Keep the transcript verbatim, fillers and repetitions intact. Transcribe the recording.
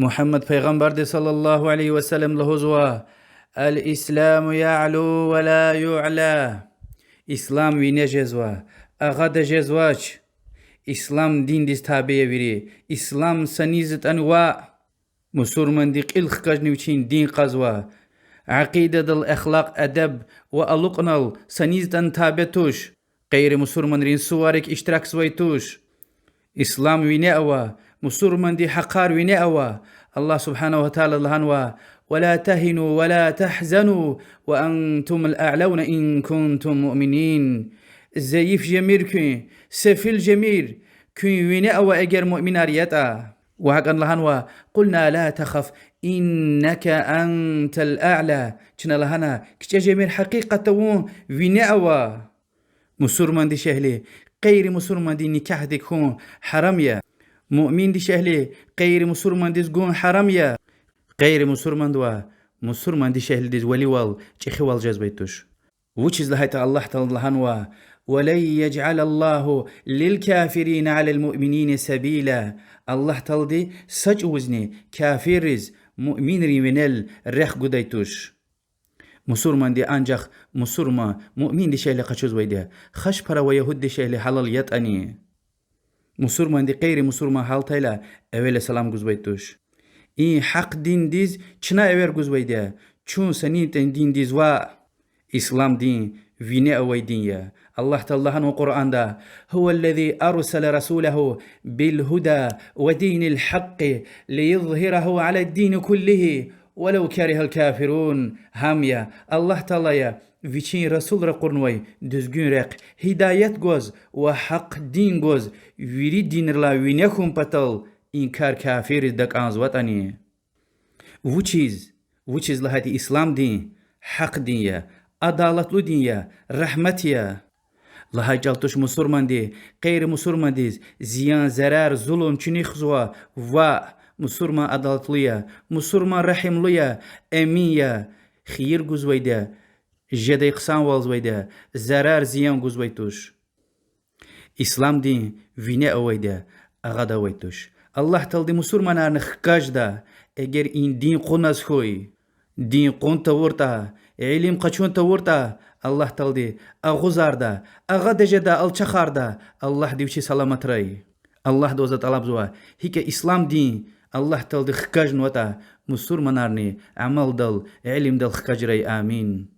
Мугьаммад пайгъамбарди صلى الله عليه وسلم лугьузва: الإسلام يعلو ولا يعلى. Ислам вине жезва, агъада жезвач. Ислам диндиз табий я вири. Ислам санизатӀани ваъ, мусурманди кьил хкажна вичин дин кьазва. Акъидадал эхлакь, адаб ва алукьнал санизатӀани табе туш. Гъейри мусурманрин суварик иштиракзавай туш. Ислам вине ава, мусурманди гьахъар вине ава. Аллагь سبحانه وتعالى лагьанва: ولا تهنوا ولا تحزنوا وأنتم الأعلون إن كنتم مؤمنين. Зайиф жемир куьн, сефил жемир, куьн вине ава, эгер муъминар ятӀа. Ва гьакӀан лагьанва: قلنا لا تخف إنك أنت الأعلى. Чна лагьана: кичӀе жемир, гьакъикъатда вун вине ава. Мусурман дишегьли гъейри мусурмандин никягьдик хьун гьарам я. Муъмин дишегьли гъейри мусурмандиз гун гьарам я. Гъейри мусурмандивай мусурман дишегьлидиз валивал, чӀехивал жезвай туш. Вучиз лагьайтӀа Аллагь Таалади лагьанва: ولن يجعل الله للكافرين على المؤمنين سبيلا. Аллагь Таалади са чӀавузни кафирриз муъминрин винел рехъ гудай туш. Мусурманди анжах мусурман, муъмин дишегьли къачузвайди я, хашпара ва ягьуд дишегьли гьалал ятӀани. Мусурманди гъейри мусурман гьалтайла, эвела салам гузвай туш. И гьахъ диндиз чна эвер гузвайди я, чун санитӀа диндиз ваъ. Ислам дин вине авай дин я. Аллагь Таалади лагьанва Къуръанда: هو الذي أرسل رسوله بالهدى ودين الحق ليظهره على الدين كله ولو كره الكافرون. Гьам я, Аллагь Таала я вичин расул ракъурнавай дуьзгуьн рехъ, гьидаят гваз ва гьахъ дин гваз, вири динрилай вине хьун патал, и кар кафирриз такӀанзаватӀани. Вучиз? Вучиз лагьайтӀа ислам дин гьахъ дин я, адалатлу дин я, рагьмат я. Лагьай чӀал туш мусурманди гъейри мусурмандиз зиян, зарар, зулум чуьнуьхзава ваъ. Мусурман адалатлу я, мусурман регьимлу я, эмин я, хийир гузвайди я, жедай хъсанвалзавайди я, зарар, зиян гузвай туш. Ислам дин вине авайди я, агъада авай туш. Аллагь Таалади мусурманарни хкажда, эгер и дин кьуназ хьуй. Дин кьун тавуртӀа, илим къачун тавуртӀа, Аллагь Таалади агъузарда, агъада жеда, алчахарда, Аллагьди вичи саламатрай. Аллагьдивай за тӀалабзава, гьикӀ ислам дин Аллагь Таалади хкажнаватӀа, мусурманарни амалдал, илимдал хкажрай. Амин.